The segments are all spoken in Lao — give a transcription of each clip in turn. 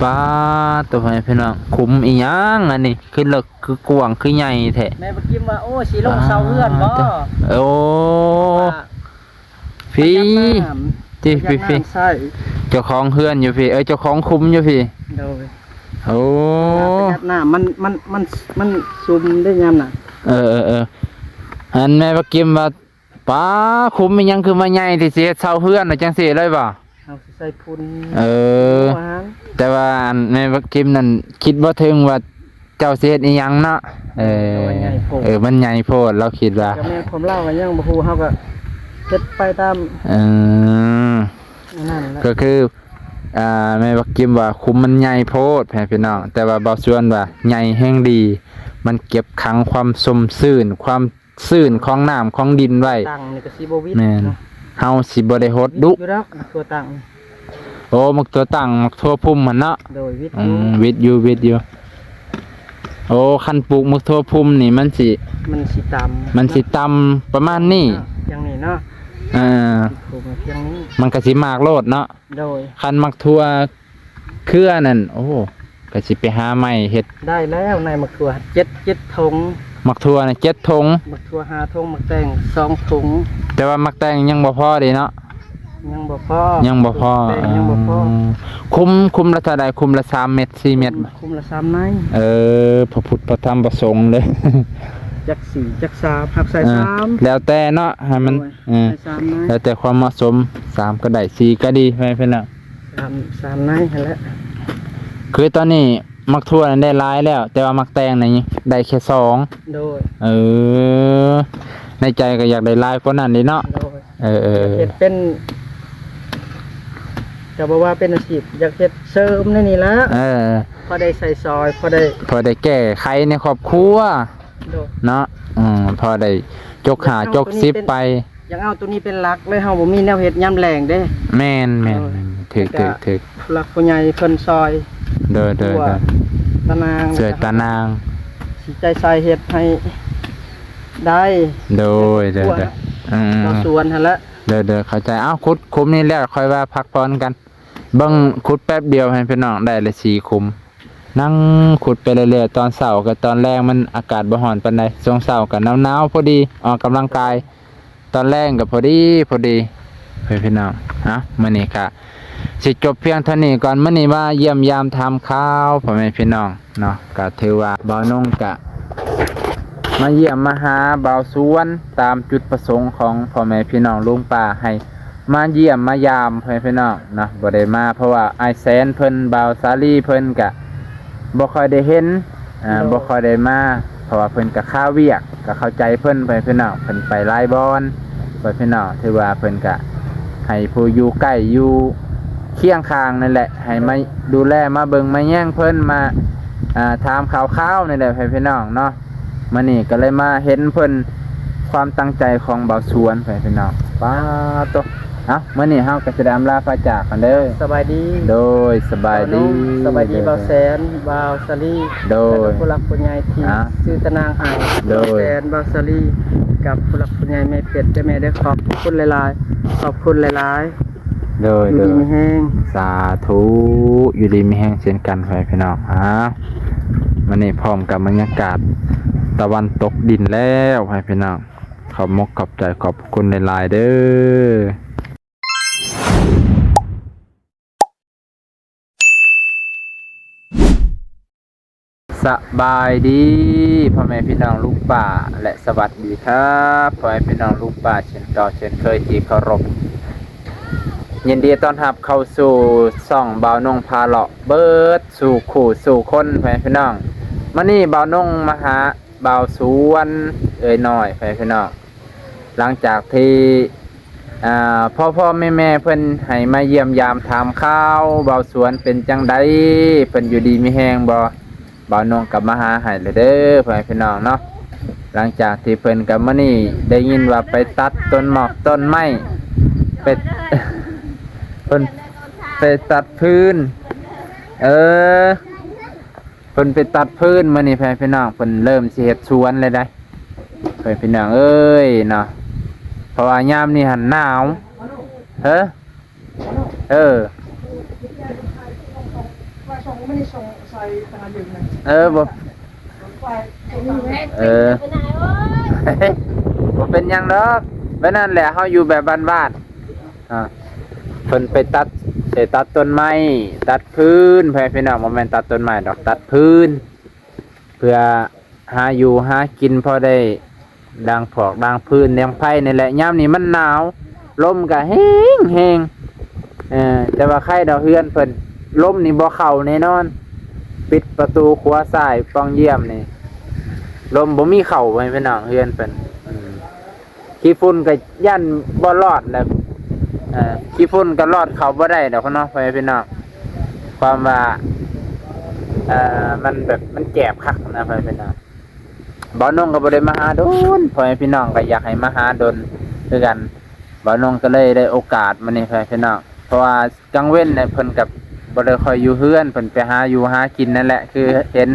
ປາດໂຕ ພໍ່ແມ່ພີ່ນ້ອງ ຂຸມອີ່ຫຍັງອັນນີ້ ຄືເລິກຄືກວ້າງຄືໃຫຍ່ແທ້. ແມ່ບັກກິມວ່າ ໂອ້ ຊິລົງເສົາເຮືອນບໍ່? ໂອ້ ວ່າ ພີ້ ປະຢັດນ້ຳ ຕິ ພີ້ ປະຢັດນ້ຳໃຊ້ ເຈົ້າຂອງເຮືອນຢູ່ພີ້ ເອີ ເຈົ້າຂອງຂຸມຢູ່ພີ້. ໂດຍ ໂອ້ ປະຢັດນ້ຳ ມັນ ມັນ ມັນ ມັນຊຸ່ມໄດ້ຍາມໜ້າ. ເອີ ເອີ ເອີ ອັນແມ່ບັກກິມວ່າ ປາ ຂຸມອີ່ຫຍັງຄືມາໃຫຍ່ ທີ່ຊິເຮັດເສົາເຮືອນ ຈັ່ງຊີ້ເລີຍບໍ່? ເຮົາຊິໃສ່ຝຸ່ນ ເອີ ແຕ່ວ່າອັນແມ່ບັກກິມນັ້ນ ຄິດບໍ່ເຖິງວ່າເຈົ້າຊິເຮັດອີ່ຫຍັງເນາະ. ເອີ ເອີ ມັນໃຫຍ່ໂພດ ເອີ ມັນໃຫຍ່ໂພດ ລາວຄິດວ່າ ກໍແມ່ນຄວາມລາວກໍຍັງບໍ່ຮູ້ ເຮົາກໍເຮັດໄປຕາມ ເອີ ນັ້ນແຫຼະ ກໍຄື ອ່າ ແມ່ບັກກິມວ່າຂຸມມັນໃຫຍ່ໂພດ ແມ່ພີ່ນ້ອງ ແຕ່ວ່າບ່າວສວນວ່າໃຫຍ່ແຮງດີ ມັນເກັບຂັງຄວາມຊົມຊື່ນ ຄວາມ ຊື່ນຂອງນ້ຳຂອງດິນໄວ້. ຕັ້ງນີ້ກໍຊິບໍ່ວິດ ແມ່ນ ເນາະ ເຮົາຊິບໍ່ໄດ້ຫົດດຸ ວິດຢູ່ດອກ ໝາກຖົ່ວຕັ້ງ. ໂອ້ ໝາກຖົ່ວຕັ້ງ ໝາກຖົ່ວພຸ່ມຫັ້ນເນາະ. ໂດຍ ວິດ ອື ຢູ່ ວິດຢູ່ ວິດຢູ່. ໂອ້ ຄັນປູກໝາກຖົ່ວພຸ່ມນີ້ ມັນຊິ ມັນຊິຕ່ຳ ມັນຊິຕ່ຳປະມານນີ້ ຢ່າງນີ້ເນາະ. ເອີ ມັນກໍຊິໝາກໂລດເນາະ. ໂດຍ ຄັນໝາກຖົ່ວເຄືອນັ້ນ ໂອ້ ກໍຊິໄປຫາໃໝ່ເຮັດ. ໄດ້ແລ້ວ ໃນໝາກຖົ່ວເຈັດ ເຈັດຖົງ ໝາກຖົ່ວນະເຈັດຖົງ ໝາກຖົ່ວຫ້າຖົງ ໝາກແຕງສອງຖົງ. ແຕ່ວ່າໝາກແຕງຍັງບໍ່ພໍເດ້ເນາະ ຍັງບໍ່ພໍ ຍັງບໍ່ພໍ ແຕງຍັງບໍ່ພໍ. ເອີ ຄຸມ ຄຸມລະເທົ່າໃດ? ຄຸມລະສາມເມັດ ສີ່ເມັດ ຄຸມລະສາມໃນ. ເອີ ພະພຸດພະທຳພະສົງເດີ ຈັກສີ່ຈັກສາມ ຮັບໃສ່ ເອີ ສາມ ແລ້ວແຕ່ເນາະ ໃຫ້ມັນ ໂດຍ ເອີ ໃສ່ສາມໃນ ແລ້ວແຕ່ຄວາມເໝາະສົມ ສາມກໍໄດ້ ສີ່ກໍດີ ແມ່ນເພິ່ນນະ. ສາມ ສາມໃນຫັ້ນແຫຼະ. ຄືຕອນນີ້ໝາກຖົ່ວນັ້ນໄດ້ຫຼາຍແລ້ວ ແຕ່ວ່າໝາກແຕງນີ້ໄດ້ແຄ່ສອງ. ໂດຍ ເອີ ໃນໃຈກໍຢາກໄດ້ຫຼາຍກວ່ານັ້ນເດ້ເນາະ. ໂດຍ ເອີ ເອີ ເຮັດເປັນ ກໍບໍ່ວ່າເປັນອາຊີບ ຢາກເຮັດເສີມໃນນີ້ລະ. ເອີ ພໍໄດ້ໃຊ້ສອຍ ພໍໄດ້ ພໍໄດ້ແກ້ໄຂໃນຄອບຄົວ. ໂດຍ ເນາະ ອືມ ພໍໄດ້ຈົກຫ້າຈົກສິບໄປ. ຢາກເອົາໂຕນີ້ເປັນຫຼັກເລີຍ ເຮົາບໍ່ມີແນວເຮັດຍາມແລ້ງເດ້. ແມ່ນໆ ເອີ ຖືກ ຖືກ ຖືກ ຜູ້ຫຼັກຜູ້ໃຫຍ່ເພິ່ນຊ່ອຍ. ໂດຍ ໂດຍ ຕານາງ ຊ່ວຍຕານາງ ຊິໃຈໃສ່ເຮັດໃຫ້ໄດ້. ໂດຍ ໂດຍ ໂດຍ ອືມ ຊາວສວນຫັ້ນແຫຼະ. ໂດຍ ໂດຍ ເຂົ້າໃຈ. ເອົ້າ ຂຸດຂຸມນີ້ແລ້ວ ຄ່ອຍວ່າພັກຜ່ອນກັນ. ເບິ່ງ ຂຸດແປັບດຽວໃຫ້ພີ່ນ້ອງໄດ້ລະສີ່ຂຸມ. ນັ່ງຂຸດໄປເລື້ອຍໆ ຕອນເຊົ້າກັບຕອນແລງມັນອາກາດບໍ່ຮ້ອນປານໃດ. ຊ່ວງເຊົ້າກໍໜາວໆ ພໍດີອອກກຳລັງກາຍ ຕອນແລງກໍພໍດີ ພໍດີ ເພື່ອນພີ່ນ້ອງ. ເອົ້າ ມື້ນີ້ກະຊິຈົບພຽງເທົ່ານີ້ກ່ອນ. ມື້ນີ້ມາຢ້ຽມຢາມຖາມຂ່າວພໍ່ແມ່ພີ່ນ້ອງເນາະ ກະຖືວ່າບ່າວນົງກະມາຢ້ຽມມາຫາບ່າວສວນ ຕາມຈຸດປະສົງຂອງພໍ່ແມ່ພີ່ນ້ອງລຸງປ້າ ໃຫ້ມາຢ້ຽມມາຢາມພໍ່ແມ່ພີ່ນ້ອງເນາະ. ບໍ່ໄດ້ມາເພາະວ່າອ້າຍແສນເພິ່ນ ບ່າວສາລີເພິ່ນກະ ບໍ່ຄ່ອຍໄດ້ເຫັນ ອ່າ ໂດຍ ບໍ່ຄ່ອຍໄດ້ມາ ເພາະວ່າເພິ່ນກະຄາວຽກ ກະເຂົ້າໃຈເພິ່ນ ພໍ່ແມ່ພີ່ນ້ອງ ເພິ່ນໄປຫຼາຍບ່ອນ ພໍ່ແມ່ພີ່ນ້ອງ. ຖືວ່າເພິ່ນກະໃຫ້ຜູ້ຢູ່ໃກ້ຢູ່ຄຽງຂ້າງນັ້ນແຫຼະ ໃຫ້ມາດູແລ ມາເບິ່ງມາແຍງເພິ່ນ ມາ ອ່າ ຖາມຂ່າວຄາວນີ້ແຫຼະ ພໍ່ແມ່ພີ່ນ້ອງເນາະ. ມື້ນີ້ກໍເລີຍມາເຫັນເພິ່ນ ຄວາມຕັ້ງໃຈຂອງບ່າວສວນ ພໍ່ແມ່ພີ່ນ້ອງ. ປາໂຕ ເອົ້າ ມື້ນີ້ເຮົາກໍຊິໄດ້ອຳລາພາຈາກກັນເດີ. ສະບາຍດີ ໂດຍ ສະບາຍດີ ສະບາຍດີ ບ່າວແສນ ບ່າວສາລີ ໂດຍ ແລະກໍຜູ້ຫຼັກຜູ້ໃຫຍ່ທີ່ ອ່າ ຊື້ຕານາງໃຫ້ ໂດຍ ບ່າວແສນ ບ່າວສາລີ ກັບຜູ້ຫຼັກຜູ້ໃຫຍ່ແມ່ເປັດເດີແມ່ເດີ. ຂອບພະຄຸນຫຼາຍໆ ຂອບຄຸນຫຼາຍໆ. ໂດຍ ຢູ່ດີມີແຮງ ສາທຸ ຢູ່ດີມີແຮງເຊັ່ນກັນ ພໍ່ແມ່ພີ່ນ້ອງ. ອ່າ ມື້ນີ້ພ້ອມກັບບັນຍາກາດຕາເວັນຕົກດິນແລ້ວ ພໍ່ແມ່ພີ່ນ້ອງ. ຂອບມົກຂອບໃຈ ຂອບພະຄຸນຫຼາຍໆເດີ. ສະບາຍດີພໍ່ແມ່ພີ່ນ້ອງລຸງປ້າ ແລະ ສະຫວັດດີຄັບພໍ່ແມ່ພີ່ນ້ອງລຸງປ້າ ເຊັ່ນເກົ່າເຊັ່ນເຄີຍທີ່ເຄົາລົບ. ຍິນດີຕ້ອນຮັບເຂົ້າສູ່ຊ່ອງບ່າວນົງພາເລາະ ເບິດສູ່ຄູ່ສູ່ຄົນ ພໍ່ແມ່ພີ່ນ້ອງ. ມື້ນີ້ບ່າວນົງມາຫາບ່າວສວນເອື້ອຍນ້ອຍ ພໍ່ແມ່ພີ່ນ້ອງ. ຫຼັງຈາກທີ່ ອ່າ ພໍ່ໆແມ່ໆເພິ່ນໃຫ້ມາຢ້ຽມຢາມຖາມຂ່າວ ບ່າວສວນເປັນຈັ່ງໃດ ເພິ່ນຢູ່ດີມີແຮງບໍ່ ບ່າວນົງກໍມາຫາໃຫ້ແລ້ວເດີ ພໍ່ແມ່ພີ່ນ້ອງເນາະ. ຫຼັງຈາກທີ່ເພິ່ນກໍມື້ນີ້ໄດ້ຍິນວ່າໄປຕັດຕົ້ນໝອກຕົ້ນໄມ້ ໄປ ເພິ່ນໄປຕັດຟືນ ເອີ ເພິ່ນໄປຕັດຟືນ ມື້ນີ້ ພໍ່ແມ່ພີ່ນ້ອງ ເພິ່ນເລີ່ມຊິເຮັດສວນແລ້ວໃດ໋ ພໍ່ແມ່ພີ່ນ້ອງເອີຍເນາະ. ເພາະວ່າຍາມນີ້ຫັ້ນໜາວ ເອີ ເອີ ເອີ ເອີ ບໍ່ ເອີ ບໍ່ເປັນຫຍັງດອກ. ແບບນັ້ນແຫຼະ ເຮົາຢູ່ແບບບ້ານໆ. ອ່າ ເພິ່ນໄປຕັດ ໄປຕັດຕົ້ນໄມ້ ຕັດຟືນ ພໍ່ແມ່ພີ່ນ້ອງ, ບໍ່ແມ່ນຕັດຕົ້ນໄມ້ດອກ ຕັດຟືນ ເພື່ອຫາຢູ່ຫາກິນ ພໍໄດ້ດາງຜອກດາງຟືນດາງໄຟນີ້ແຫຼະ. ຍາມນີ້ມັນໜາວ ລົມກະແຮງໆ ເອີ ແຕ່ວ່າໄຄດອກ ເຮືອນເພິ່ນ ລົມນີ້ບໍ່ເຂົ້າແນ່ນອນ. ປິດປະຕູຂົວຊ້າຍປ່ອງຢ້ຽມນີ້ ລົມບໍ່ມີເຂົ້າ ພໍ່ແມ່ພີ່ນ້ອງ ເຮືອນເພິ່ນ. ອືມ ຂີ້ຝຸ່ນກໍຢ້ານບໍ່ລອດແຫຼະ ເອີ ຂີ້ຝຸ່ນກໍລອດເຂົ້າບໍ່ໄດ້ດອກເນາະ ພໍ່ແມ່ພີ່ນ້ອງ. ຄວາມວ່າ ເອີ ມັນແບບ ມັນແຈບຄັກນະ ພໍ່ແມ່ພີ່ນ້ອງ. ບ່າວນົງກໍບໍ່ໄດ້ມາຫາດົນ ພໍ່ແມ່ພີ່ນ້ອງກໍຢາກໃຫ້ມາຫາດົນຄືກັນ. ບ່າວນົງກໍເລີຍໄດ້ໂອກາດມື້ນີ້ ພໍ່ແມ່ພີ່ນ້ອງ ເພາະວ່າກາງເວັນນີ້ເພິ່ນກໍບໍ່ໄດ້ຄ່ອຍຢູ່ເຮືອນ ເພິ່ນໄປຫາຢູ່ຫາກິນນັ້ນແຫຼະ ຄືເຫັນ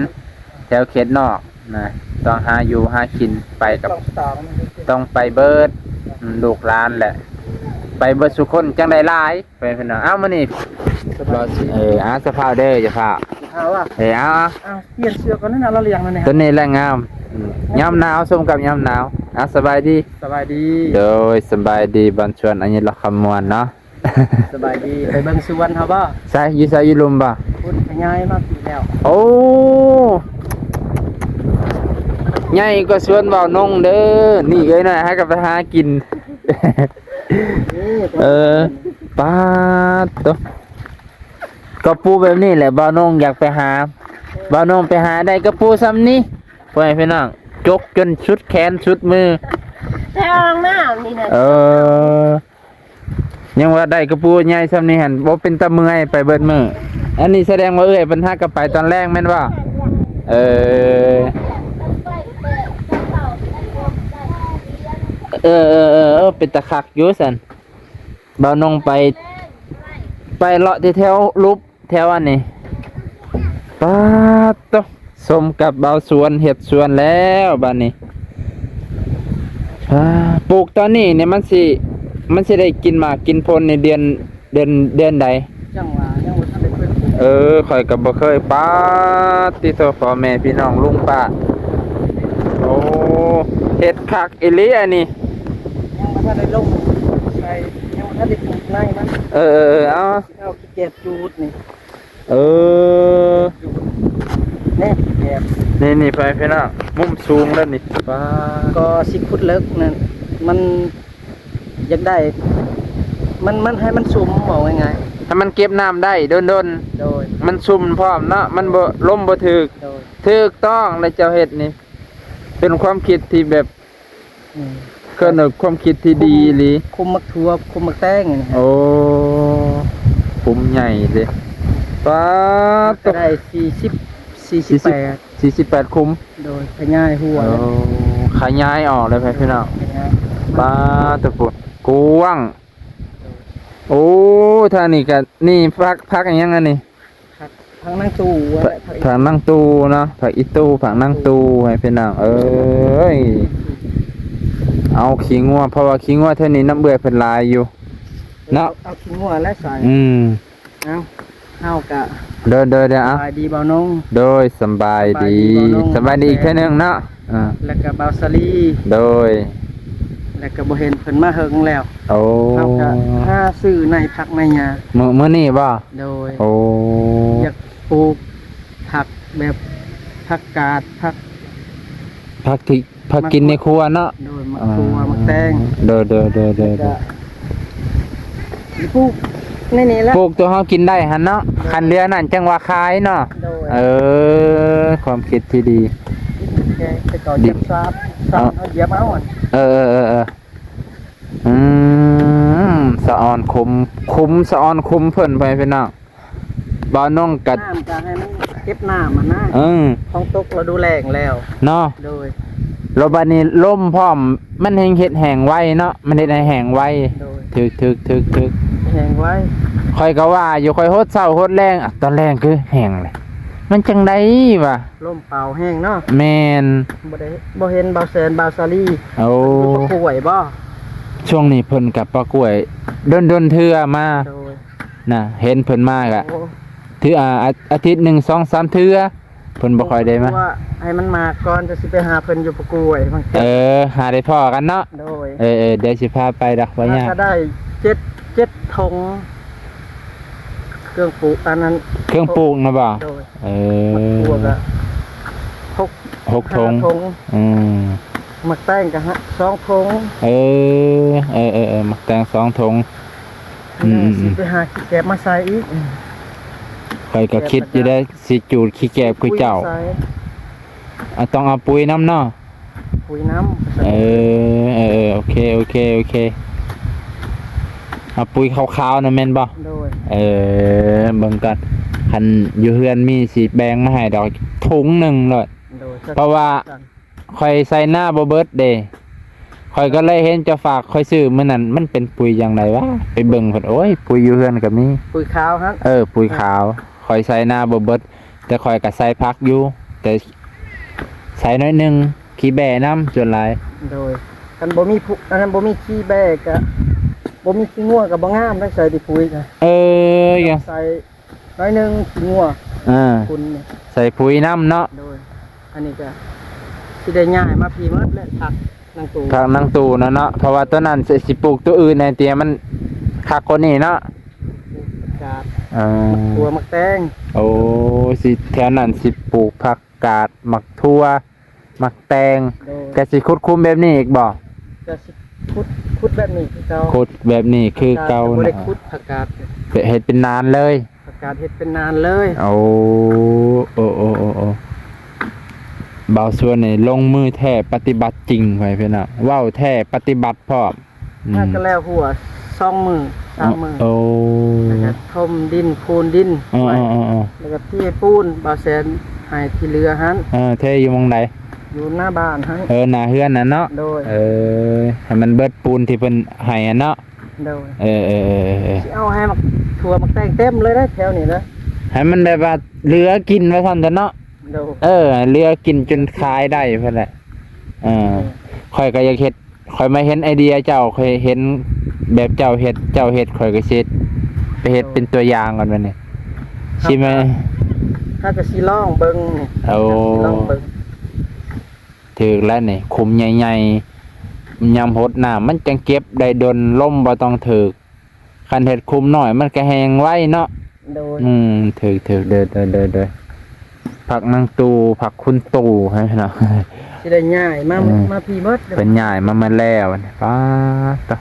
ແຖວເຂດນອກ ນະ ຕ້ອງຫາຢູ່ຫາກິນ ໄປກັບ ຕ້ອງໄປເບິດ ອືມ ລູກຫຼານແຫຼະ ໄປເບິດສູ່ຄົນ ຈັ່ງໄດ້ຫຼາຍ ໄປພີ່ນ້ອງ. ເອົາ ມື້ນີ້ ສະບາຍດີ ເອີ ອາ ສະພາວເດີ ຢ່າຟ້າວ ເອົາ ເອີ ເອົາ ເອົາ ປ່ຽນເສື້ອກ່ອນນະ ລະລຽງນັ້ນ ໂຕນີ້ແຫຼະງາມ ອືມ ຍາມໜາວ ສົມກັບຍາມໜາວ. ເອົາ ສະບາຍດີ ສະບາຍດີ ໂດຍ ສະບາຍດີ ບ້ານສວນ ອັນນີ້ລະຄຳມ່ວນເນາະ. ສະບາຍດີ ໄປເບິ່ງສວນເຮົາບໍ່? ໃສ ຢູ່ໃສ ຢູ່ລຸ່ມບໍ່? ພຸ້ນຂະຫຍາຍມາປີແລ້ວ. ໂອ້ ໃຫຍ່ກວ່າສວນບ່າວນົງເດີ. ນີ້ເອີຍໜ້ອຍ ຫາກັນໄປຫາກິນ. ເອີ ປາດໂຕ ກະປູແບບນີ້ແຫຼະ ບ່າວນົງຢາກໄປຫາ. ບ່າວນົງໄປຫາໄດ້ກະປູຊ່ຳນີ້ ພໍ່ແມ່ພີ່ນ້ອງ ຈົກຈົນສຸດແຂນສຸດມື ແຖວຫ້ອງນ້ຳນີ້ນະ. ເອີ ຍັງວ່າໄດ້ກະປູໃຫຍ່ຊ່ຳນີ້ຫັ້ນ ບໍ່ເປັນຕາເມື່ອຍໄປເບິດມື້. ອັນນີ້ສະແດງວ່າເອື້ອຍເພິ່ນຫາກໍໄປຕອນແລງແມ່ນບໍ່? ເອີ ເອີ ເປັນຕາຄັກຢູ່ຊັ້ນ. ບ່າວນົງໄປ ໄປເລາະແຖວໆ ລຸບ ແຖວອັນນີ້ ປາດໂຕ ສົມກັບບ່າວສວນເຮັດສວນແລ້ວບາດນີ້. ອາ ປູກຕອນນີ້ນີ້ມັນຊິ ມັນຊິໄດ້ກິນໝາກກິນຜົນໃນເດືອນ ເດືອນ ເດືອນໃດ? ຈັ່ງວ່າຍັງບໍ່ທັນໄດ້ເປີດປູກ. ເອີ ຂ້ອຍກໍບໍ່ເຄີຍ. ປາດຕິໂທ ພໍ່ແມ່ພີ່ນ້ອງລຸງປ້າ ໂອ້ ເຮັດຄັກອີ່ຫຼີອັນນີ້. ຍັງບໍ່ທັນໄດ້ລົງໃສ່ ຍັງບໍ່ທັນໄດ້ປູກໃນມັນ. ເອີໆໆ ເອົາ ຊິເອົາຂີ້ແກບຈູດນີ້. ເອີ ນີ້ແບບ ນີ້ໆ ໄປພີ່ນ້ອງ ມຸມສູງແລ້ວນີ້. ປາດ ກໍຊິຂຸດເລິກນັ້ນ ມັນຢາກໄດ້ ມັນ ມັນໃຫ້ມັນຊຸ່ມ ເວົ້າງ່າຍໆ ໃຫ້ມັນເກັບນ້ຳໄດ້ດົນໆ. ໂດຍ ມັນຊຸ່ມພ້ອມເນາະ ມັນບໍ່ ລົມບໍ່ຖືກ. ໂດຍ ຖືກຕ້ອງແລ້ວເຈົ້າເຮັດນີ້ ເປັນຄວາມຄິດທີ່ແບບ ອືມ ເກີດຄວາມຄິດທີ່ດີອີ່ຫຼີ. ຄຸມໝາກຖົ່ວ ຄຸມໝາກແຕງນີ້. ໂອ້ ຄຸມໃຫຍ່ເດ້. ປາດໂຕ ກໍໄດ້ສີ່ສິບ ສີ່ສິບແປດ ສີ່ສິບແປດຄຸມ. ໂດຍ ຂະຫຍາຍຫົວ. ໂອ້ ຂະຫຍາຍອອກເລີຍພີ່ນ້ອງ. ຂະຫຍາຍ ປາດໂຕ ກວ້າງ. ໂອ້ ທາງນີ້ກໍ ນີ້ຜັກ ຜັກອີ່ຫຍັງອັນນີ້? ຜັກ ຜັກນາງຕູ້ ຜັກ ຜັກນາງຕູ້ເນາະ ຜັກອີ່ຕູ້ ຜັກນາງຕູ້ ໃຫ້ພີ່ນ້ອງເອີຍ. ເອົາຂີ້ງົວ ເພາະວ່າຂີ້ງົວແຖວນີ້ນຳເອື້ອຍເພິ່ນຫຼາຍຢູ່ເນາະ. ເອົາຂີ້ງົວແລະໃສ່ ອືມ ເອົາ ເຮົາກະ ໂດຍ ໂດຍ ໂດຍ ເອົາ ສະບາຍດີບ່າວນົງ. ໂດຍ ສຳບາຍດີ ສຳບາຍດີ ສຳບາຍດີອີກເທື່ອໜຶ່ງເນາະ. ອ່າ ແລ້ວກະບ່າວສາລີ ໂດຍ ແລ້ວກະບໍ່ເຫັນເພິ່ນມາເຫິງແລ້ວ. ໂອ້ ເຮົາກະຫາຊື້ໃນຜັກໃນຫຍ້າ ມື້ ມື້ນີ້ບໍ່? ໂດຍ ໂອ້ ຢາກປູກຜັກແບບຜັກກາດ ຜັກ ຜັກທີ່ ຜັກກິນໃນຄົວເນາະ. ໂດຍ ໝາກຖົ່ວ ອ່າ ໝາກແຕງ. ໂດຍ ໂດຍ ໂດຍ ໂດຍ ແລ້ວກະ ໂດຍ ປູກໃນນີ້ແຫຼະ ປູກຕົວເຮົາກິນໄດ້ຫັ້ນເນາະ. ໂດຍ ຄັນເຫຼືອນັ້ນຈັ່ງວ່າຂາຍເນາະ. ໂດຍ ເອີ ຄວາມຄິດທີ່ດີ. ແຕ່ເຂົາຢຽບຊາບ ຊາບເຮົາຢຽບເອົາ. ເອີ ເອີ ເອີ ເອີ ອືມ ສະອອນຂຸມ ຂຸມ ສະອອນຂຸມເພິ່ນ ພໍ່ແມ່ພີ່ນ້ອງ. ບ່າວນົງກະ ນ້ຳກະໃຫ້ມັນເກັບນ້ຳຫັ້ນນະ. ເອີ ຂອງຕົກລະດູແລ້ງແລ້ວເນາະ. ໂດຍ ແລ້ວບາດນີ້ລົມພ້ອມ ມັນແຮ່ງເຮັດແຫ້ງໄວເນາະ ມັນເຮັດໃຫ້ແຫ້ງໄວ. ໂດຍ ຖືກ ຖືກ ຖືກ ຖືກ ແຫ້ງໄວ. ຂ້ອຍກໍວ່າຢູ່ ຂ້ອຍຫົດເຊົ້າຫົດແລງ ອາ ຕອນແລງຄືແຫ້ງເລີຍ ມັນຈັ່ງໃດວະ? ລົມເປົ່າແຮງເນາະ. ແມ່ນ ບໍ່ໄດ້ ບໍ່ເຫັນບ່າວແສນ ບ່າວສາລີ. ໂອ້ ເພິ່ນຢູ່ປະກ້ວຍບໍ່? ຊ່ວງນີ້ເພິ່ນກັບປະກ້ວຍ ດົນໆເທື່ອມາ. ໂດຍ ນະ ເຫັນເພິ່ນມາກະ ໂອ້ ຖື ອາ ອາ ອາທິດໜຶ່ງສອງສາມເທື່ອ ເພິ່ນບໍ່ຄ່ອຍໄດ້ມາ ໃຫ້ມັນມາກ່ອນ ຈະຊິໄປຫາເພິ່ນຢູ່ປະກວຍ ເອີ ຫາໄດ້ພໍ້ກັນເນາະ ໂດຍ ເອີໆ ດຽວຊິພາໄປດອກ ບໍ່ຍາກ ໄດ້ເຈັດ ເຈັດຖົງ ເຄື່ອງປູກ ອັນນັ້ນ ເຄື່ອງປູກນະບໍ່ ໂດຍ ເອີ ໝາກຖົ່ວກະຫົກ ຫົກຖົງ ອືມ ໝາກແຕງກະສອງຖົງ ເອີ ເອີໆໆ ໝາກແຕງສອງຖົງ ອືມໆໆ ຊິໄປຫາຂີ້ແກບມາໃສ່ອີກ ຂ້ອຍກໍຄິດຢູ່ໄດ໋ ຊິຈູດຂີ້ແກບຄືເຈົ້າ ອາ ຕ້ອງເອົາປຸຍນຳເນາະ ປຸຍນຳ ເອີ ເອີໆ ໂອເຄ ໂອເຄ ໂອເຄ ເອົາປຸຍຂາວໆນະແມ່ນບໍ່ ໂດຍ ເອີ ເບິ່ງກ່ອນ ຄັນຢູ່ເຮືອນມີຊິແບ່ງມາໃຫ້ດອກ ຖົງໜຶ່ງໂລດ ໂດຍ ເພາະວ່າ ຂ້ອຍໃສ່ນາບໍ່ເບິດເດ້ ຂ້ອຍກໍເລີຍເຫັນເຈົ້າຝາກຂ້ອຍຊື້ມື້ນັ້ນ ມັນເປັນປຸຍຢ່າງໃດວະ ໄປເບິ່ງເພິ່ນ ໂອ້ຍ ປຸຍຢູ່ເຮືອນກໍມີ ປຸຍຂາວຫັ້ນ ເອີ ປຸຍຂາວ ຂ້ອຍໃສ່ນາບໍ່ເບິດ ແຕ່ຂ້ອຍກໍໃສ່ຜັກຢູ່ ແຕ່ໃສ່ໜ້ອຍໜຶ່ງ ຂີ້ແບ້ນຳສ່ວນຫຼາຍ ໂດຍ ຄັນບໍ່ມີ ອັນນັ້ນ ບໍ່ມີຂີ້ແບ້ກໍ ບໍ່ມີຂີ້ງົວກໍບໍ່ງາມໄດ໋ ໃສ່ແຕ່ປຸຍກໍ ເອີ ໃສ່ ໜ້ອຍໜຶ່ງຂີ້ງົວ ອ່າ ຝຸ່ນ ໃສ່ປຸຍນຳເນາະ ໂດຍ ອັນນີ້ກໍຊິໄດ້ຍ້າຍມາພີ້ໝົດແຫຼະ ຜັກນາງຕູ້ ຜັກນາງຕູ້ນະເນາະ ເພາະວ່າຕອນນັ້ນຊິ ຊິປູກຕົວອື່ນແດ່ ທີ່ໃຫ້ມັນຄັກກວ່ານີ້ເນາະ ປູກຜັກກາດ ເອີ ໝາກຖົ່ວ ໝາກແຕງ ໂອ້ ຊິ ແຖວນັ້ນຊິປູກຜັກກາດ ໝາກຖົ່ວ ໝາກແຕງ ໂດຍ ກະຊິຂຸດຂຸມແບບນີ້ອີກບໍ່? ກະຊິຂຸດ ຂຸດແບບນີ້ຄືເກົ່າ ຂຸດແບບນີ້ຄືເກົ່າ ບໍ່ໄດ້ ນະ ຂຸດຜັກກາດ ເຮັດເປັນນານເລີຍ ຜັກກາດເຮັດເປັນນານເລີຍ ໂອ້ ໂອ້ ໂອ້ ໂອ້ ໂອ້ ບ່າວສວນນີ້ລົງມືແທ້ປະຕິບັດຈິງ ໄປພີ່ນ້ອງ ເວົ້າແທ້ປະຕິບັດພ້ອມ ອືມ ຫາກໍແລ້ວຫົວສອງມື້ສາມມື້ ໂອ້ ແລ້ວກໍຖົມດິນ ໂພນດິນ ເອີໆໆໆ ແລ້ວກໍເທປູນ ບ່າວແສນໃຫ້ທີ່ເຫຼືອຫັ້ນ ເອີ ເທຢູ່ໝ່ອງໃດ? ຢູ່ໜ້າບ້ານຫັ້ນ ເອີ ໜ້າເຮືອນຫັ້ນເນາະ ໂດຍ ເອີ ໃຫ້ມັນເບິດປູນທີ່ເພິ່ນໃຫ້ຫັ້ນເນາະ ໂດຍ ເອີໆໆໆ ຊິເອົາໃຫ້ໝາກຖົ່ວໝາກແຕງເຕັມເລີຍເດ້ ແຖວນີ້ເດີ ໃຫ້ມັນແບບວ່າເຫຼືອກິນວ່າຊັ້ນເຖາະເນາະ ໂດຍ ເອີ ເຫຼືອກິນຈົນຂາຍໄດ້ພຸ້ນແຫຼະ ເອີ ໂດຍ ຂ້ອຍກໍຢາກເຮັດ ຂ້ອຍມາເຫັນໄອເດຍເຈົ້າ ຂ້ອຍເຫັນແບບເຈົ້າເຮັດ ເຈົ້າເຮັດ ຂ້ອຍກໍຊິເຮັດ ໄປເຮັດ ໂດຍ ເປັນຕົວຢ່າງກ່ອນບັດນີ້ ຊິມາ ເຮົາກໍຊິລອງເບິ່ງ ໂອ້ ເຮົາກໍຊິລອງເບິ່ງ ຖືກແລ້ວນີ້ ຂຸມໃຫຍ່ໆ ຍາມຫົດນ້ຳມັນຈັ່ງເກັບໄດ້ດົນ ລົມບໍ່ຕ້ອງຖືກ ຄັນເຮັດຂຸມນ້ອຍມັນກໍແຫ້ງໄວເນາະ ໂດຍ ອືມ ຖືກໆ ເດີໆໆ ຜັກນາງຕູ້ ຜັກຄຸນຕູ້ ເນາະ ຊິໄດ້ຍ້າຍມາ ເອີ ມາພີ້ເບິດ ເພິ່ນຍ້າຍມາໝົດແລ້ວ ປາດໂທ້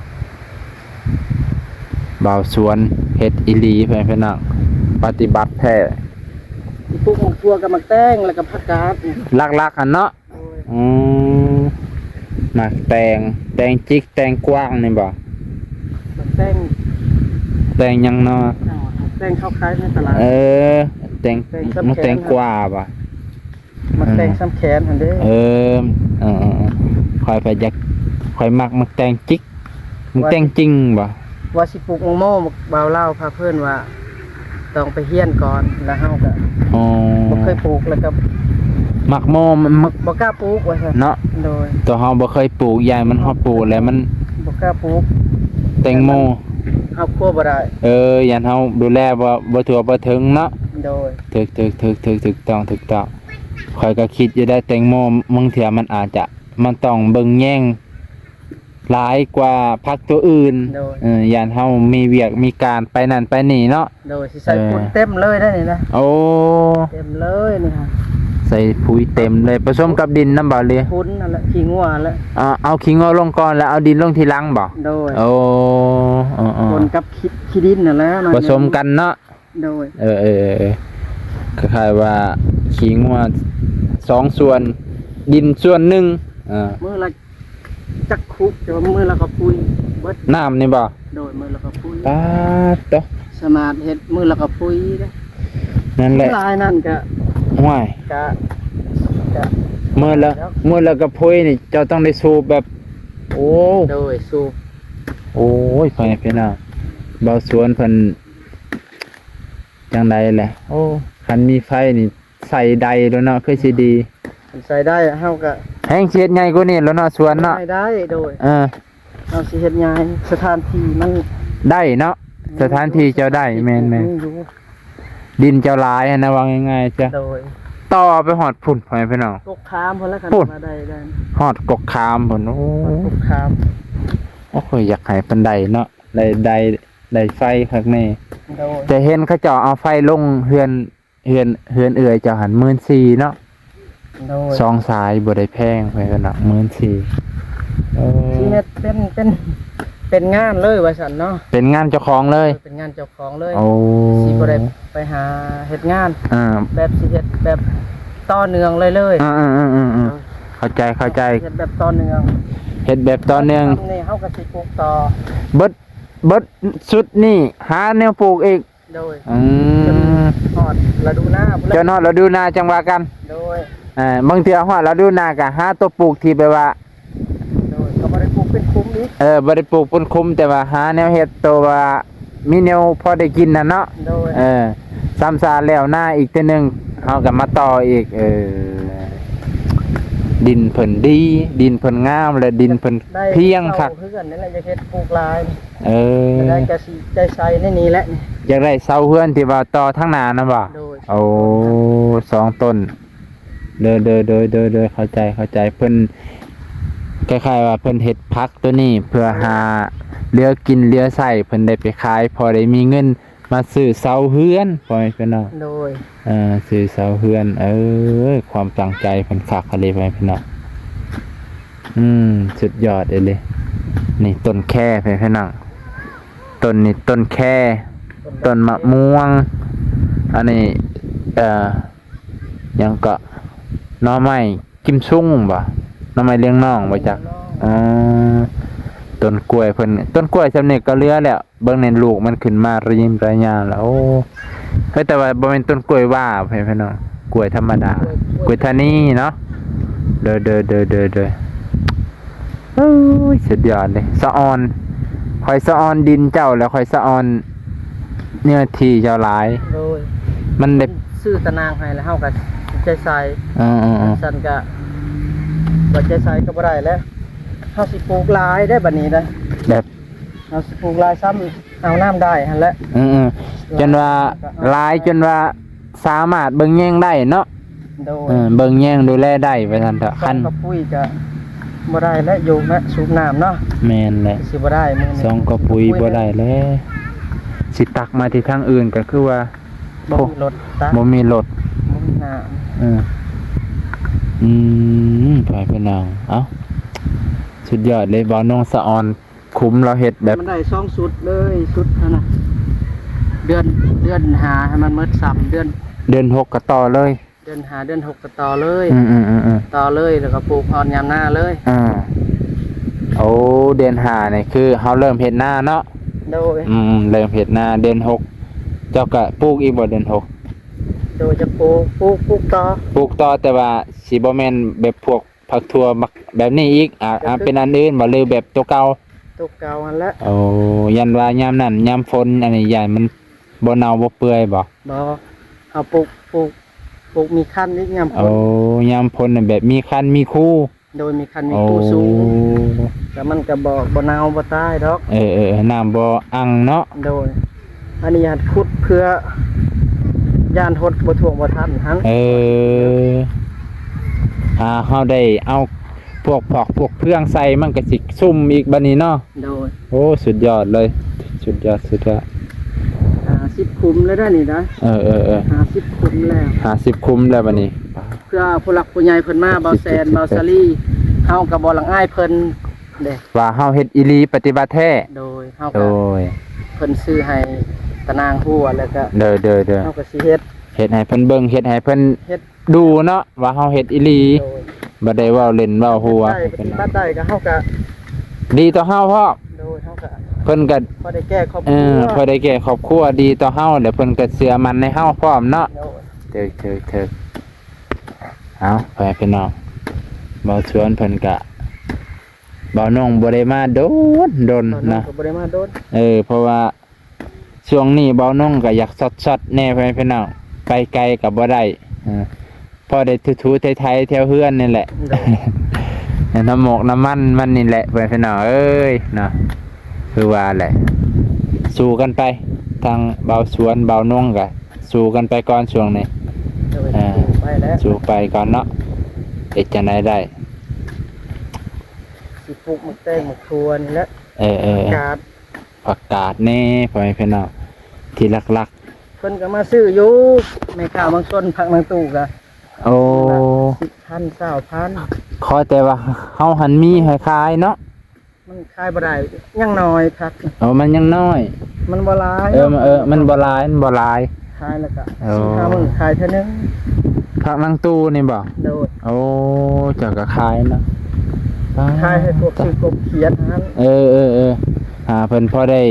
ບ່າວສວນເຮັດອີ່ຫຼີ ເພື່ອນພີ່ນ້ອງ ປະຕິບັດແທ້ ປູກໝາກຖົ່ວກັບໝາກແຕງ ແລ້ວກໍຜັກກາດ ຫຼັກໆ ຫັ້ນເນາະ ໂດຍ ອືມ ໝາກແຕງ ແຕງຈິກ ແຕງກວາງນີ້ບໍ່? ໝາກແຕງ ແຕງຫຍັງເນາະ? ແຕງເຂົາຂາຍໃນຕະຫຼາດ ເອີ ແຕງ ແຕງຊຳແຂນ ແຕງກວາບໍ່? ໝາກແຕງຊຳແຂນຫັ້ນເດ້ ເອີ ເອີໆໆ ຂ້ອຍໄປຢາກ ຂ້ອຍມັກໝາກແຕງຈິກ ໝາກແຕງຈິງບໍ່? ວ່າຊິປູກໝາກໂມ ບ່າວລາວພາເພິ່ນວ່າ ຕ້ອງໄປຮຽນກ່ອນ ແລ້ວເຮົາກໍ ອໍ ບໍ່ເຄີຍປູກ ແລ້ວກໍໝາກໂມ ມັນ ບໍ່ກ້າປູກວ່າຊັ້ນເນາະ ໂດຍ ຕົວເຮົາບໍ່ເຄີຍປູກ ຢ້ານມັນ ເຮົາປູກແລ້ວມັນ ບໍ່ກ້າປູກ ແຕງໂມ ເຮົາຄົວບໍ່ໄດ້ ເອີ ຢ້ານເຮົາດູແລບໍ່ ບໍ່ທົ່ວບໍ່ເຖິງເນາະ ໂດຍ ຖືກໆໆໆ ຖືກຕ້ອງ ຖືກຕ້ອງ ຂ້ອຍກໍຄິດຢູ່ໄດ໋ ແຕງໂມບາງເທື່ອມັນອາດຈະ ມັນຕ້ອງເບິ່ງແຍງ ຫຼາຍກວ່າຜັກຕົວອື່ນ ໂດຍ ເອີ ຢ້ານເຮົາມີວຽກມີການໄປນັ້ນໄປນີ້ເນາະ ໂດຍ ຊິໃສ່ ເອີ ຝຸ່ນເຕັມເລີຍໄດ໋ນີ້ນະ ໂອ້ ເຕັມເລີຍນີ້ ໃສ່ປຸຍເຕັມເລີຍ ປະສົມກັບດິນນຳບໍ່ ຫຼື ຝຸ່ນຫັ້ນແຫຼະ ຂີ້ງົວຫັ້ນແຫຼະ ອ່າ ເອົາຂີ້ງົວລົງກ່ອນ ແລ້ວເອົາດິນລົງທີຫຼັງບໍ່? ໂດຍ ໂອ້ ເອີໆ ປົນກັບຂີ້ ຂີ້ດິນຫັ້ນແຫຼະ ປະສົມກັນເນາະ ໂດຍ ເອີໆ ຄ້າຍໆວ່າຂີ້ງົວສອງສ່ວນ ດິນສ່ວນໜຶ່ງ ເອີ ມື້ລະຈັກຄຸ ແຕ່ວ່າມື້ລະກໍປຸຍເບິດ ນ້ຳນີ້ບໍ່? ໂດຍ ມື້ລະກໍປຸຍ ປາດໂທ້ ສາມາດເຮັດມື້ລະກໍປຸຍເດ້ ນັ້ນແຫຼະ ຫຼາຍນັ້ນກະ ຫ້ວຍ ກະ ກະ ມື້ລະ ມື້ລະກໍປຸຍນີ້ ເຈົ້າຕ້ອງໄດ້ສູບແບບ ໂອ້ ໂດຍ ສູບ ໂອ້ຍ ພໍ່ແມ່ພີ່ນ້ອງ ບ່າວສວນເພິ່ນ ຈັ່ງໃດແຫຼະ ໂອ້ ຄັນມີໄຟນີ້ ໃສ່ໄດ້ໂລດເນາະ ຄືຊິດີ ຄັນໃສ່ໄດ້ເຮົາກໍ ແຮ່ງຊິເຮັດໃຫຍ່ກວ່ານີ້ໂລດເນາະ ສວນເນາະ ໃຫ້ໄດ້ ໂດຍ ເອີ ເຮົາຊິເຮັດໃຫຍ່ ສະຖານທີ່ມັນ ໄດ້ເນາະ ອືມ ສະຖານທີ່ເຈົ້າໄດ້ ແມ່ນໆ ມີຢູ່ ດິນເຈົ້າຫຼາຍຫັ້ນນະ ເວົ້າງ່າຍໆຊະ. ໂດຍ ຕໍ່ໄປຮອດພຸ້ນ ພໍ່ແມ່ພີ່ນ້ອງ ກົກຂາມພຸ້ນລະ ຄັນ ພຸ້ນ ວ່າໄດ້ ໄດ້ ຮອດກົກຂາມພຸ້ນ. ໂອ້ ຮອດກົກຂາມ. ໂອ້ຍ ຢາກໃຫ້ເພິ່ນໄດ້ເນາະ ໄດ້ ໄດ້ ໄດ້ໄຟຄັກແນ່. ໂດຍ ແຕ່ເຫັນເຂົາເຈົ້າເອົາໄຟລົງເຮືອນ ເຮືອນ ເຮືອນເອື້ອຍເຈົ້າຫັ້ນ ໝື່ນສີ່ເນາະ. ໂດຍ ສອງສາຍບໍ່ໄດ້ແພງ ເພິ່ນວ່າ ໝື່ນສີ່. ເອີ ຊິເຮັດເປັນ ເປັນ ເປັນງານເລີຍວ່າຊັ້ນເນາະ ເປັນງານເຈົ້າຂອງເລີຍ. ເອີ ເປັນງານເຈົ້າຂອງເລີຍ. ໂອ້ ຊິບໍ່ໄດ້ໄປຫາເຮັດງານ ອ່າ ແບບຊິເຮັດແບບຕໍ່ເນື່ອງເລີຍໆ. ອືມໆໆໆ ເອີ ເຂົ້າໃຈ ເຂົ້າໃຈ ເຮັດແບບຕໍ່ເນື່ອງ ເຮັດແບບຕໍ່ເນື່ອງ. ນີ້ເຮົາກໍຊິປູກຕໍ່ ເບິດ ເບິດຊຸດນີ້ຫາແນວປູກອີກ. ໂດຍ ອືມ ຈົນຮອດລະດູນາພຸ້ນແຫຼະ ຈົນຮອດລະດູນາຈັ່ງວ່າກັນ. ໂດຍ ເອີ ບາງເທື່ອຮອດລະດູນາກໍຫາຕົວປູກທີ່ແບບວ່າ ໂດຍ ກໍບໍ່ໄດ້ປູກເປັນຄຸ້ມອີກ. ເອີ ບໍ່ໄດ້ປູກເປັນຄຸ້ມ ແຕ່ວ່າຫາແນວເຮັດໂຕວ່າມີແນວພໍໄດ້ກິນຫັ້ນເນາະ. ໂດຍ ເອີ ຊ້ຳຊາແລ້ວນາອີກເທື່ອໜຶ່ງ ເຮົາກໍມາຕໍ່ອີກ. ເອີ ດິນເພິ່ນດີ ດິນເພິ່ນງາມ ແລະ ດິນເພິ່ນພຽງຄັກ. ເຮືອນນີ້ແຫຼະ ຢາກເຮັດປູກຫຼາຍ. ເອີ ແລ້ວກໍຊິໃຈໃສ່ໃນນີ້ແຫຼະ ຢາກໄດ້ເສົາເຮືອນທີ່ວ່າຕໍ່ທາງໜ້ານັ້ນບໍ່? ໂດຍ ໂອ້ ສອງຕົ້ນ. ໂດຍ ໂດຍ ໂດຍ ໂດຍ ເຂົ້າໃຈ ເຂົ້າໃຈ. ເພິ່ນຄ້າຍໆວ່າເພິ່ນເຮັດຜັກໂຕນີ້ເພື່ອຫາເຫຼືອກິນເຫຼືອໃຊ້ ເພິ່ນໄດ້ໄປຂາຍ ພໍໄດ້ມີເງິນມາຊື້ເສົາເຮືອນ ພໍ່ແມ່ພີ່ນ້ອງ. ໂດຍ ເອີ ຊື້ເສົາເຮືອນ. ເອີ ຄວາມຕັ້ງໃຈເພິ່ນຄັກອີ່ຫຼີ ພໍ່ແມ່ພີ່ນ້ອງ. ອືມ ສຸດຍອດອີ່ຫຼີ. ນີ້ຕົ້ນແຄ ພີ່ນ້ອງ ຕົ້ນນີ້ຕົ້ນແຄ ຕົ້ນມະມ່ວງ. ອັນນີ້ ເອີ ຫຍັງເກາະ ໜໍ່ໄມ້ກິມຊຸງບໍ່? ໜໍ່ໄມ້ລຽງນ້ອງບໍ່ຈັກ? ອໍ ຕົ້ນກ້ວຍເພິ່ນ ຕົ້ນກ້ວຍຊ່ຳນີ້ກໍເຫຼືອແລ້ວ. ເບິ່ງແນ່ ລູກມັນຂຶ້ນມາລະຍິມລະຍາງແລ້ວ. ໂອ້ ເຮີ້ຍ ແຕ່ວ່າບໍ່ແມ່ນຕົ້ນກ້ວຍຫວ້າ ພີ່ນ້ອງ ກ້ວຍທຳມະດາ ກ້ວຍທານີເນາະ. ໂດຍ ໂດຍ ໂດຍ ໂດຍ ໂດຍ. ໂອ້ຍ ສຸດຍອດເລີຍ ສະອອນ. ຂ້ອຍສະອອນດິນເຈົ້າ ແລ້ວຂ້ອຍສະອອນເນື້ອທີ່ເຈົ້າຫຼາຍ. ໂດຍ ມັນໄດ້ ຊື້ຕາໜ່າງໃຫ້ ແລ້ວເຮົາກໍໃຈໃສ່. ເອີໆໆ ຊັ້ນກໍບໍ່ໃຈໃສ່ກໍບໍ່ໄດ້ແລ້ວ. ເຮົາຊິປູກຫຼາຍເດ້ບັດນີ້ນະ ແບບ ເຮົາຊິປູກຫຼາຍຊ້ຳ ເອົານ້ຳໄດ້ຫັ້ນແຫຼະ. ເອີໆ ຈົນວ່າຫຼາຍ ຈົນວ່າສາມາດເບິ່ງແຍງໄດ້ເນາະ. ໂດຍ ເອີ ເບິ່ງແຍງດູແລໄດ້ວ່າຊັ້ນເຖາະ. ສອງກະປຸ້ຍກໍບໍ່ໄດ້ແລ້ວ ຢູ່ນະ ສູບນ້ຳເນາະ. ແມ່ນແຫຼະ ຊິບໍ່ໄດ້ມື້ນີ້ ສອງກະປຸ້ຍບໍ່ໄດ້ແລ້ວ. ຊິຕັກມາທີ່ທາງອື່ນກໍຄືວ່າ ບໍ່ມີລົດຕັກ ບໍ່ມີລົດ ບໍ່ມີນ້ຳ. ເອີ ອືມ ພໍ່ແມ່ພີ່ນ້ອງ ເອົ້າ ສຸດຍອດເລີຍ ບ່າວນົງສະອອນ. ຄຸ້ມ ລາວເຮັດແບບ ມັນໄດ້ສອງຊຸດເລີຍ ຊຸດຫັ້ນນະ ເດືອນ ເດືອນຫ້າໃຫ້ມັນໝົດຊ້ຳ ເດືອນ ເດືອນຫົກກໍຕໍ່ເລີຍ ເດືອນຫ້າເດືອນຫົກກໍຕໍ່ເລີຍ. ອືມໆໆໆ ຕໍ່ເລີຍ ແລ້ວກໍປູກຮອດຍາມນາເລີຍ. ອ່າ ໂອ້ ເດືອນຫ້ານີ້ຄືເຮົາເລີ່ມເຮັດນາເນາະ. ໂດຍ ອືມ ເລີ່ມເຮັດນາ ເດືອນຫົກເຈົ້າກໍປູກອີກບໍ່ ເດືອນຫົກ? ໂດຍ ຈະປູກ ປູກ ປູກຕໍ່ ປູກຕໍ່ ແຕ່ວ່າຊິບໍ່ແມ່ນແບບພວກ ຜັກຖົ່ວໝາກແບບນີ້ອີກ ອາ ເປັນອັນອື່ນບໍ່ ຫຼືແບບໂຕເກົ່າ? ໂຕເກົ່າຫັ້ນແຫຼະ. ໂອ້ ຢ້ານວ່າຍາມນັ້ນຍາມຝົນ ອັນນີ້ຢ້ານມັນບໍ່ເນົ່າບໍ່ເປື່ອຍບໍ່? ບໍ່ ເຮົາປູກ ປູກ ປູກມີຄັນອີກຍາມຝົນ. ໂອ້ ຍາມຝົນນະແບບມີຄັນມີຄູ. ໂດຍ ມີຄັນມີຄູສູງ ແລ້ວມັນກໍບໍ່ ບໍ່ເນົ່າບໍ່ຕາຍດອກ. ເອີໆ ນ້ຳບໍ່ອັ່ງເນາະ. ໂດຍ ອັນນີ້ຫັ້ນຂຸດເພື່ອຢ້ານຫົດບໍ່ຖ້ວງບໍ່ທັນຫັ້ນ. ເອີ ຖ້າເຮົາໄດ້ເອົາພວກຜອກພວກເຟືອງໃສ່ ມັນກໍຊິຊຸ່ມອີກບັດນີ້ເນາະ. ໂດຍ ໂອ້ ສຸດຍອດເລີຍ ສຸດຍອດ ສຸດຍອດ. ຫ້າສິບຂຸມແລ້ວໄດ໋ນີ້ນະ. ເອີໆໆ ຫ້າສິບຂຸມແລ້ວ ຫ້າສິບຂຸມແລ້ວບັດນີ້. ເພື່ອຜູ້ຫຼັກຜູ້ໃຫຍ່ເພິ່ນມາ ເບົາແສນ ເບົາສາລີ ເຮົາກໍບໍ່ລັງອາຍເພິ່ນເດ້ ວ່າເຮົາເຮັດອີ່ຫຼີ ປະຕິບັດແທ້. ໂດຍ ເຮົາກໍ ໂດຍ ເພິ່ນຊື້ໃຫ້ຕານາງຫົວ ແລ້ວກໍ ໂດຍໆໆ ເຮົາກໍຊິເຮັດ ເຮັດໃຫ້ເພິ່ນເບິ່ງ ເຮັດໃຫ້ເພິ່ນ ເຮັດ ດູເນາະ ວ່າເຮົາເຮັດອີ່ຫຼີ. ໂດຍ ບໍ່ໄດ້ເວົ້າຫຼິ້ນເວົ້າຫົວ. ເຮັດໄດ້ ປະຕິບັດໄດ້ກໍເຮົາກໍ ດີຕໍ່ເຮົາພ້ອມ. ໂດຍ ເຮົາກໍ ເພິ່ນກໍ ພໍໄດ້ແກ່ຄອບຄົວ ເອີ ພໍໄດ້ແກ່ຄອບຄົວ ດີຕໍ່ເຮົາ ແລ້ວເພິ່ນກໍເຊື່ອໝັ້ນໃນເຮົາພ້ອມເນາະ. ໂດຍ ຖືກໆໆ. ເອົ້າ ພໍ່ແມ່ພີ່ນ້ອງ ບ່າວສວນເພິ່ນກະ ບ່າວນ້ອງບໍ່ໄດ້ມາດົນໆ ບ່າວນ້ອງ ເນາະ ກໍບໍ່ໄດ້ມາດົນ. ເອີ ເພາະວ່າຊ່ວງນີ້ບ່າວນ້ອງກໍຢາກຊອດໆແດ່ ພໍ່ແມ່ພີ່ນ້ອງ ໄປໄກກໍບໍ່ໄດ້. ເອີ ພໍໄດ້ຖູໆໄຖໆແຖວເຮືອນນີ້ແຫຼະ. ໂດຍ ນ້ຳໝອກນ້ຳມັນມັນນີ້ແຫຼະ ພໍ່ແມ່ພີ່ນ້ອງເອີຍເນາະ. ຄືວ່າແຫຼະ ສູ້ກັນໄປ ທາງບ່າວສວນ ບ່າວນົງກະ ສູ້ກັນໄປກ່ອນຊ່ວງນີ້ ໂດຍ ເອີ ສູ້ໄປແລ້ວ ສູ້ໄປກ່ອນເນາະ ເຮັດຈັ່ງໃດໄດ້ ຊິປູກໝາກແຕງໝາກຖົ່ວນີ້ແຫຼະ ເອີໆ ກາດ ຜັກກາດແດ່ ພໍ່ແມ່ພີ່ນ້ອງ ທີ່ຫຼັກໆ ເພິ່ນກໍມາຊື້ຢູ່ ແມ່ຄ້າບາງສ່ວນ ຜັກນາງຕູ້ກໍ ໂອ້ ສິບພັນ ຊາວພັນ ຂໍແຕ່ວ່າເຮົາຫັ້ນມີໃຫ້ຂາຍເນາະ ມັນຂາຍບໍ່ໄດ້ ຍັງນ້ອຍຜັກ ເອີ ມັນຍັງນ້ອຍ ມັນບໍ່ຫຼາຍ ເອີ ເນາະ ເອີ ມັນບໍ່ຫຼາຍ ມັນບໍ່ຫຼາຍ ຂາຍແລ້ວກໍ ໂອ້ ສີ່ຫ້າມື້ຂາຍເທື່ອໜຶ່ງ ຜັກນາງຕູ້ນີ້ບໍ່ ໂດຍ ໂອ້ ເຈົ້າກໍຂາຍເນາະ ຂາຍໃຫ້ພວກຊື້ກົບຂຽດຫັ້ນ ເອີໆໆ ຫາເພິ່ນພໍໄດ້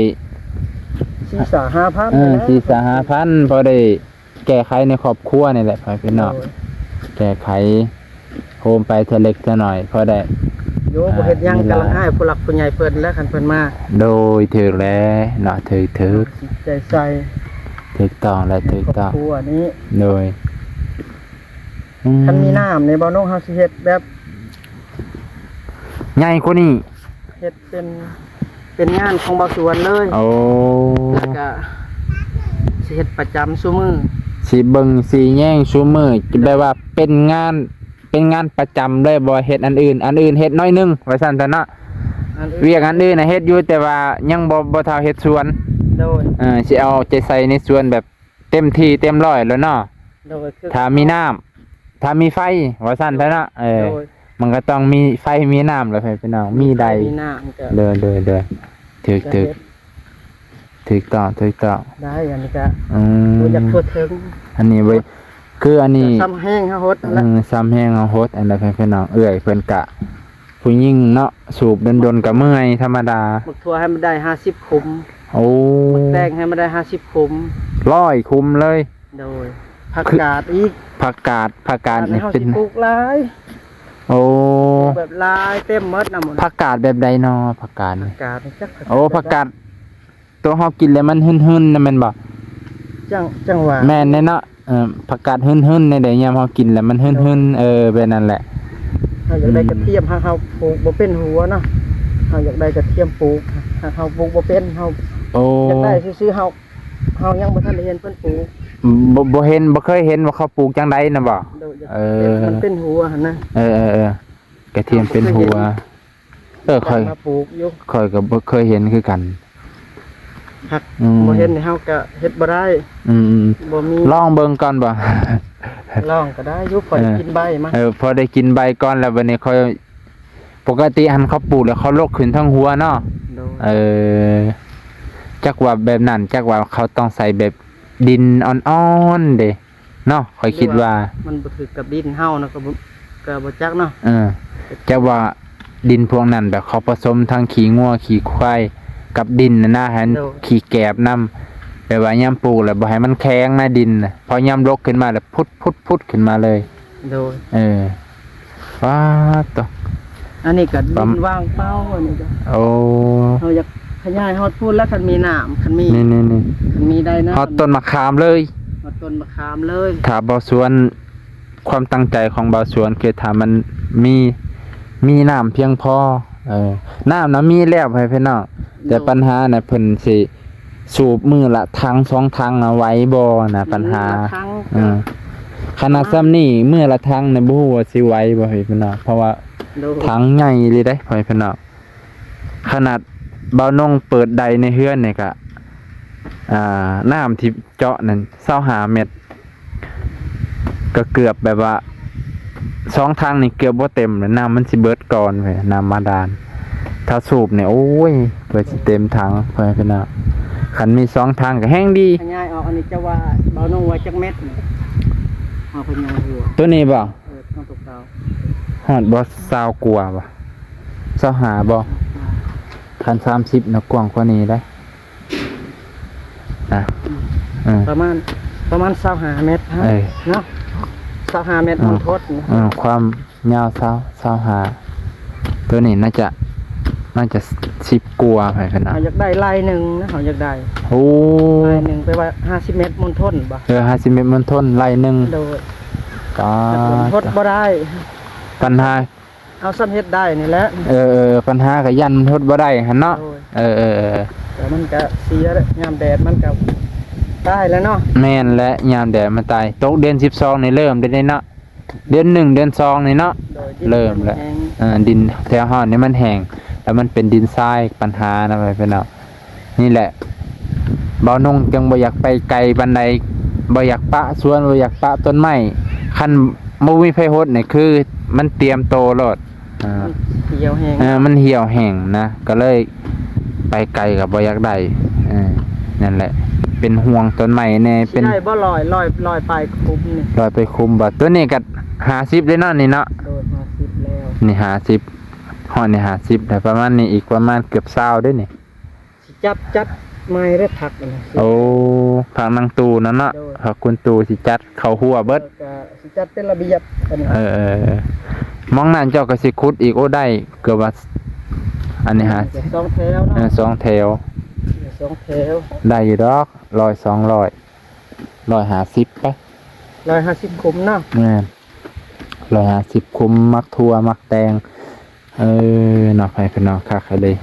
ສີ່ສາມຫ້າພັນ ເອີ ສີ່ສາມຫ້າພັນ ພໍໄດ້ ແກ້ໄຂໃນຄອບຄົວນີ້ແຫຼະ ພໍ່ແມ່ພີ່ນ້ອງ ໂດຍ ແກ້ໄຂໂຮມໄປເທື່ອເລັກເທື່ອໜ້ອຍ ພໍໄດ້ ໂຍ ອ່າ ບໍ່ເຮັດຫຍັງ ມີຫຼາຍ ກຳລັງອ້າຍຜູ້ຫຼັກຜູ້ໃຫຍ່ເພິ່ນແຫຼະ ຄັນເພິ່ນມາ ໂດຍ ຖືກແລ້ວເນາະ ຖືກໆ ເອົາຈິດໃຈໃສ່ ຖືກຕ້ອງແລະ ໃນຄອບຄົວນີ້ ຖືກຕ້ອງ ໂດຍ ອືມ ຄັນມີນ້ຳນີ້ ບ່າວນົງ ເຮົາຊິເຮັດແບບ ໃຫຍ່ກວ່ານີ້ ເຮັດເປັນ ເປັນງານຂອງບ່າວສວນເລີຍ ໂອ້ ແລ້ວກະຊິເຮັດປະຈຳຊຸມື້ ຊິເບິ່ງຊິແຍງຊຸມື້ ແບບວ່າເປັນງານ ເປັນງານປະຈຳເລີຍ ບໍ່ເຮັດອັນອື່ນ ອັນອື່ນເຮັດໜ້ອຍໜຶ່ງ ວ່າຊັ້ນຊະເນາະ ອັນອື່ນ ວຽກອັນອື່ນນະເຮັດຢູ່ ແຕ່ວ່າຍັງບໍ່ ບໍ່ເທົ່າເຮັດສວນ ໂດຍ ເອີ ຊິເອົາໃຈໃສ່ໃນສວນແບບ ເຕັມທີ່ເຕັມຮ້ອຍແລ້ວເນາະ ໂດຍ ຄື ຖ້າມີນ້ຳ ຖ້າມີໄຟ ວ່າຊັ້ນຊະເນາະ ເອີ ໂດຍ ມັນກໍຕ້ອງມີໄຟມີນ້ຳແຫຼະ ພີ່ນ້ອງ ມີໄດ້ ມີໄຟມີນ້ຳກໍ ໂດຍໆໆ ຖືກ ຖືກ ຖືກຕ້ອງ ຖືກຕ້ອງ ໄດ້ ອັນນີ້ກໍ ອືມ ບໍ່ຢາກທົ່ວເຖິງ ອັນນີ້ເວີຍ ຄືອັນນີ້ ສ່ຳແຮງເຮົາຫົດນັ້ນແຫຼະ ເອີ ສ່ຳແຮງເຮົາຫົດ ອັນນັ້ນ ພີ່ນ້ອງ ເອື້ອຍເພິ່ນກະ ຜູ້ຍິງເນາະ ສູບດົນໆກໍເມື່ອຍ ທຳມະດາ ໝາກຖົ່ວໃຫ້ມັນໄດ້ຫ້າສິບຂຸມ ໂອ້ ໝາກແຕງໃຫ້ມັນໄດ້ຫ້າສິບຂຸມ ຮ້ອຍຂຸມເລີຍ ໂດຍ ຜັກກາດອີກ ຜັກກາດ ຜັກກາດນີ້ເຮົາ ເປັນ ຊິປູກຫຼາຍ ໂອ້ ແບບຫຼາຍເຕັມໝົດນະ ຜັກກາດແບບໃດນໍ ຜັກກາດນີ້ ຜັກກາດນີ້ຈັກ ໂອ້ ຜັກກາດ ໂຕເຮົາກິນແລ້ວມັນຫຶ່ນໆນະແມ່ນບໍ່? ຈັ່ງ ຈັ່ງວ່າ ແມ່ນແດ່ເນາະ ເອີ ຜັກກາດຫຶ່ນໆແນວໃດ ຍາມເຮົາກິນແລ້ວມັນຫຶ່ນໆ ເອີ ແບບນັ້ນແຫຼະ ເຮົາຢາກໄດ້ກະທຽມ ຫາກເຮົາປູກບໍ່ເປັນຫົວເນາະ ເຮົາຢາກໄດ້ກະທຽມປູກ ຫາກເຮົາປູກບໍ່ເປັນ ເຮົາ ໂອ້ ຢາກໄດ້ຊື່ໆ ເຮົາ ເຮົາຍັງບໍ່ທັນໄດ້ເຫັນເພິ່ນປູກ ບໍ່ ບໍ່ເຫັນ ບໍ່ເຄີຍເຫັນວ່າເຂົາປູກຈັ່ງໃດນະບໍ່? ໂດຍ ເອີ ມັນເປັນຫົວຫັ້ນນະ ເອີໆໆ ກະທຽມເປັນຫົວ ເອີ ຂ້ອຍ ມາປູກຢູ່ ຂ້ອຍກໍບໍ່ເຄີຍເຫັນຄືກັນ ຫາກ ອືມ ບໍ່ເຫັນນີ້ເຮົາກໍເຮັດບໍ່ໄດ້ ອືມໆ ບໍ່ມີ ລອງເບິ່ງກ່ອນບໍ່? ລອງກໍໄດ້ຢູ່ ພໍໄດ້ ເອີ ກິນໃບມັນ ເອີ ພໍໄດ້ກິນໃບກ່ອນ ແລ້ວບັດນີ້ຂ້ອຍ ປົກກະຕິຫັ້ນເຂົາປູກແລ້ວເຂົາລົກຂຶ້ນທັງຫົວເນາະ ໂດຍ ເອີ ຈັກວ່າແບບນັ້ນ ຈັກວ່າເຂົາຕ້ອງໃສ່ແບບ ດິນອ່ອນໆເດ້ເນາະ ຂ້ອຍຄິດວ່າ ມັນບໍ່ຖືກກັບດິນເຮົານະ ກໍບໍ່ ກໍບໍ່ຈັກເນາະ ເອີ ຈັກວ່າດິນພວກນັ້ນແບບເຂົາປະສົມທັງຂີ້ງົວຂີ້ຄວາຍກັບດິນນະນະ ໃຫ້ ໂດຍ ຂີ້ແກບນຳ ແບບວ່າຍາມປູກແລ້ວບໍ່ໃຫ້ມັນແຂງນະດິນນະ ພໍຍາມລົກຂຶ້ນມາແລ້ວພຸດໆໆຂຶ້ນມາເລີຍ ໂດຍ ເອີ ປາດໂຕ ອັນນີ້ກໍດິນວ່າງເປົ່າ ອັນນີ້ກໍ ໂອ້ ເຮົາຢາກຂະຫຍາຍຮອດພຸ້ນແລ້ວ ຄັນມີນ້ຳ ຄັນມີ ນີ້ໆໆ ຄັນມີໄດ້ນ້ຳ ຮອດຕົ້ນມະຂາມເລີຍ ຮອດຕົ້ນມະຂາມເລີຍ ຖ້າບ່າວສວນ ຄວາມຕັ້ງໃຈຂອງບ່າວສວນ ຄືຖ້າມັນມີ ມີນ້ຳພຽງພໍ ເອີ ນ້ຳນະມີແລ້ວ ພໍ່ແມ່ພີ່ນ້ອງ ແຕ່ ໂດຍ ປັນຫານະ ເພິ່ນຊິ ສູບມື້ລະຖັງສອງຖັງນະໄຫວບໍ່ນະ ອືມ ປັນຫາ ມື້ລະຖັງ ເອີ ກໍ ຂະໜາດສ່ຳນີ້ ປະມານມື້ລະຖັງນະ ບໍ່ຮູ້ວ່າຊິໄຫວບໍ່ ພີ່ນ້ອງ ເພາະວ່າ ໂດຍ ຖັງໃຫຍ່ເລີຍເດ້ ພໍ່ແມ່ພີ່ນ້ອງ ຂະໜາດບ່າວນົງເປີດໄດໃນເຮືອນນີ້ກະ ອ່າ ນ້ຳທີ່ເຈາະນັ້ນຊາວຫ້າແມັດ ກໍເກືອບແບບວ່າ ສອງຖັງນີ້ເກືອບບໍ່ເຕັມແລ້ວ ນ້ຳມັນຊິເບິດກ່ອນເວີຍ ນ້ຳບາດານ ຖ້າສູບນີ້ ໂອ້ຍ ເພື່ອຊິເຕັມຖັງ ພໍ່ແມ່ພີ່ນ້ອງ ຄັນມີສອງຖັງກໍແຮງດີ ຂະຫຍາຍອອກ ອັນນີ້ຈະວ່າ ບ່າວນົງວ່າຈັກແມັດນີ້ ເຮົາຂະຫຍາຍຫົວ ໂຕນີ້ບໍ່? ເອີ ເອົາຕົວເກົ່າ ຮອດບໍ່? ຊາວກວ່າບໍ່? ຊາວຫ້າບໍ່? ຄັນສາມສິບນະ ກວ້າງກວ່ານີ້ໄດ໋ ນະ ອືມ ເອີ ປະມານ ປະມານຊາວຫ້າແມັດ ເອີ ເນາະ ຊາວຫ້າແມັດ ເອີ ມັນທົດນະ ເອີ ຄວາມຍາວຊາວ ຊາວຫ້າ ໂຕນີ້ໜ້າຈະ ໜ້າຈະສິບກວ່າ ໃຜຂະໜາດ ເຮົາຢາກໄດ້ໄລ່ໜຶ່ງນະ ເຮົາຢາກໄດ້ ໂອ້ ໄລ່ໜຶ່ງ ແປວ່າຫ້າສິບແມັດມົນທົນບໍ່? ເອີ ຫ້າສິບແມັດມົນທົນໄລ່ໜຶ່ງ ໂດຍ ປາດ ມັນທົດບໍ່ໄດ້ ປັນຫາ ເອົາສ່ຳເຮັດໄດ້ນີ້ແຫຼະ ເອີ ເອີ ເອີ ປັນຫາກໍຢ້ານມັນຫົດບໍ່ໄດ້ຫັ້ນເນາະ ໂດຍ ເອີ ເອີ ເອີ ແຕ່ມັນກໍເສຍແຫຼະ ຍາມແດດມັນກໍໄປ ຕາຍແລ້ວເນາະ ແມ່ນແຫຼະ ຍາມແດດມັນຕາຍ ຕົກເດືອນສິບສອງນີ້ເລີ່ມໄດ້ເນາະ ເດືອນໜຶ່ງເດືອນສອງນີ້ເນາະ ໂດຍ ເລີ່ມແລ້ວ ດິນມັນແຫ້ງ ເອີ ດິນແຖວເຮົານີ້ມັນແຫ້ງ ແລ້ວມັນເປັນດິນຊາຍ ປັນຫານະ ພີ່ນ້ອງ ນີ້ແຫຼະ ບ່າວນົງຈຶ່ງບໍ່ຢາກໄປໄກປານໃດ ບໍ່ຢາກປະສວນ ບໍ່ຢາກປະຕົ້ນໄມ້ ຄັນບໍ່ມີໃຜຫົດນີ້ ຄືມັນຕຽມໂຕໂລດ ອ່າ ມັນຫ່ຽວແຫ້ງ ເອີ ມັນຫ່ຽວແຫ້ງນະ ກໍເລີຍໄປໄກກໍບໍ່ຢາກໄດ້ ເອີ ນັ້ນແຫຼະ ເປັນຫ່ວງຕົ້ນໄມ້ແດ່ ຊິເປັນ ໄດ້ບໍ່ ຮ້ອຍ ຮ້ອຍ ຮ້ອຍປາຍຄຸ້ມນີ້ ຮ້ອຍປາຍຄຸ້ມບໍ່ ຕົວນີ້ກໍຫ້າສິບເດ້ເນາະ ນີ້ເນາະ ໂດຍ ຫ້າສິບແລ້ວ ນີ້ຫ້າສິບ ຮອດນີ້ຫ້າສິບແລ້ວ ປະມານນີ້ອີກປະມານເກືອບຊາວເດ້ນີ້ ຊິຈັດ ຈັດໃໝ່ເດ້ ຜັກອັນນັ້ນ ໂອ້ ຜັກນາງຕູ້ນັ້ນເນາະ ໂດຍ ຜັກຄຸນຕູ້ຊິຈັດເຂົ້າຮົ້ວເບິດ ແລ້ວກໍຊິຈັດເປັນລະບຽບອັນນີ້ ເອີໆໆ ໝ່ອງນັ້ນເຈົ້າກໍຊິຂຸດອີກ ໂອ້ ໄດ້ເກືອບວ່າ ອັນນີ້ຫາ ສອງແຖວເນາະ ເອີ ສອງແຖວ ສອງແຖວ ໄດ້ຢູ່ດອກ ຮ້ອຍ ສອງຮ້ອຍ ຮ້ອຍຫ້າສິບໄປ ຮ້ອຍຫ້າສິບຄຸ້ມເນາະ ແມ່ນ ຮ້ອຍຫ້າສິບຄຸ້ມ ໝາກຖົ່ວ ໝາກແຕງ ເອີ ເນາະ ໃຫ້ພີ່ນ້ອງ ຄັກອີ່ຫຼີ